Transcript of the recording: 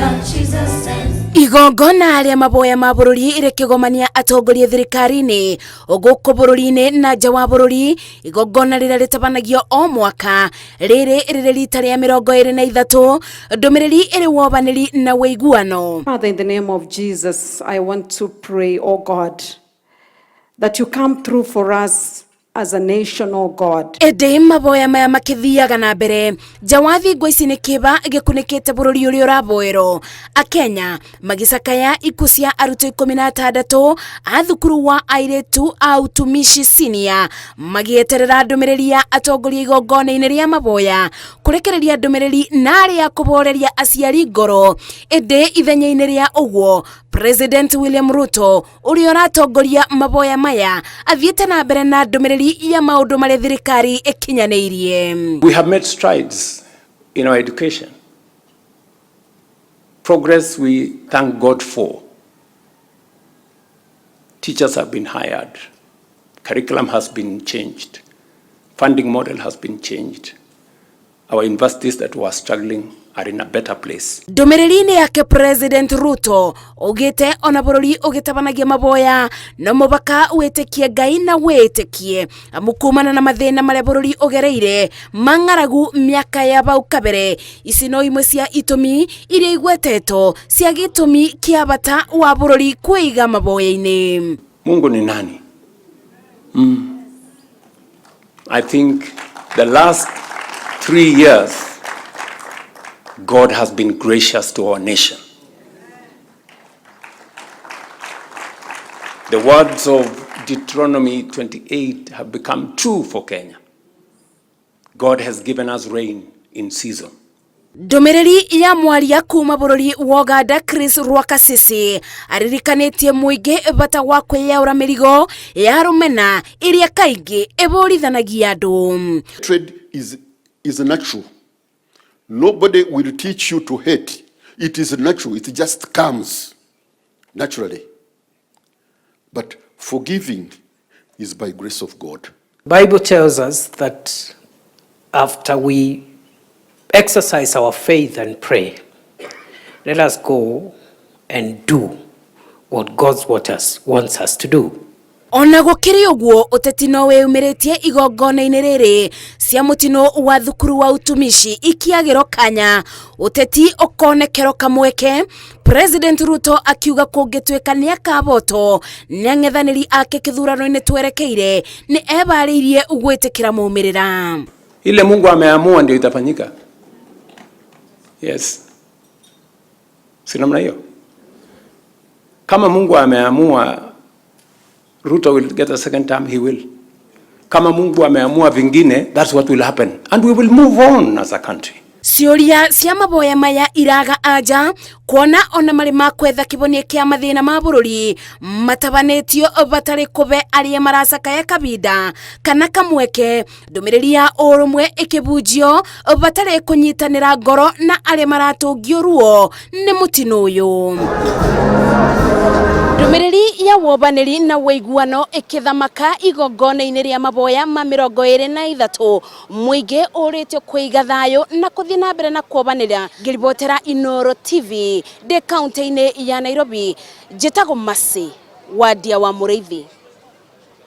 That Jesus sends. Igongona rĩa maboya ma bũrũri rĩkĩgomania atongoria thirikari-inĩ gũkũ bũrũri-inĩ na nja wa bũrũri. Igongona rĩrĩa rĩtabanagio o mwaka rĩrĩ rĩrĩ rita rĩa 23, ndũmĩrĩri ĩrĩ wobanĩri na wĩiguano. Father, in the name of Jesus, I want to pray, oh God, that you come through for us as a nation, oh God. Ĩndĩ maboya maya makĩthiaga na mbere nja wa thingo ici nĩ kĩba gĩkunĩkĩte bũrũri ũrĩa ũraboerwo. Akenya magĩcakaya ikuũ cia arutwo 16 a thukuru wa airĩtu a Utumishi Senior, magĩeterera ndũmĩrĩri ya atongoria igongona-inĩ rĩa maboya kũrekereria ndũmĩrĩri na arĩa kũboreria aciari ngoro. Ĩndĩ ithenya-inĩ rĩa ũguo, President William Ruto ũrĩa ũratongoria maboya maya athiĩte na mbere na ndũmĩrĩri ya maũndũ marĩa thirikari ĩkinyanĩirie. We have made strides in our education. Progress we thank God for. Teachers have been hired. Curriculum has been changed. Funding model has been changed. Our universities that were struggling are in a better place. Ndũmĩrĩri-inĩ yake, President Ruto augĩte ona bũrũri ũgĩtabanagia maboya no mũbaka wĩtĩkie Ngai na wĩtĩkie amu kumana na mathĩna marĩa bũrũri ũgereire mang'aragu mĩaka ya bau kabere, ici no imwe cia itũmi iria igwetetwo cia gĩtũmi kĩa bata wa bũrũri kwĩiga maboya-inĩ. Mungu ni nani? I think the last 3 years, God has been gracious to our nation. The words of Deuteronomy 28 have become true for Kenya. God has given us rain in season. Ndũmĩrĩri ya mwaria kuma bũrũri wa Uganda Chris Rwakasisi aririkanĩtie mũingĩ bata wa kwĩyaũra mĩrigo ya rũmena ĩrĩa kaingĩ ĩbũrithanagia andũ. Hatred is natural. Nobody will teach you to hate. It is natural. It just comes naturally. But forgiving is by grace of God. Bible tells us that after we exercise our faith and pray, let us go and do what God wants us to do. Ona gũkĩrĩ ũguo, ũteti no wĩyumĩrĩtie igongona-inĩ rĩrĩ cia mũtino wa thukuru wa Utumishi ikiagĩro kanya ũteti ũkonekero kamweke. President Ruto akiuga kũngĩtuĩka nĩ akabotwo nĩ ang'ethanĩri ake kĩthurano-inĩ twerekeire, nĩ ebarĩirie gwĩtĩkĩra maumĩrĩra. Ile Mungu ameamua ndio itafanyika. Yes. Si namna hiyo? Kama Mungu ameamua Ruto will get a second term, he will. Kama Mungu ameamua vingine, that's what will happen. And we will move on as a country. Ciũria cia maboya maya iraga anja kuona ona marĩ ma kwetha kĩhonia kĩa mathĩna ma bũrũri matabanĩtio batarĩ kũbe arĩa maracakaya kabinda kana kamweke, ndũmĩrĩri ya ũrũmwe ĩkĩbunjio batarĩ kũnyitanĩra ngoro na arĩa maratũngio ruo nĩ mũtino ũyũ. Ndũmĩrĩri ya wobanĩri na wĩiguano ĩkĩthamaka igongona-inĩ rĩa maboya ma 23, mũingĩ ũrĩtio kũiga thayũ na kũthiĩ na mbere na kuobanĩra. Ngĩribotera Inoro TV ndĩ kaunti-inĩ ya Nairobi, njĩtagwo Mercy Wandia wa Mũrĩithi.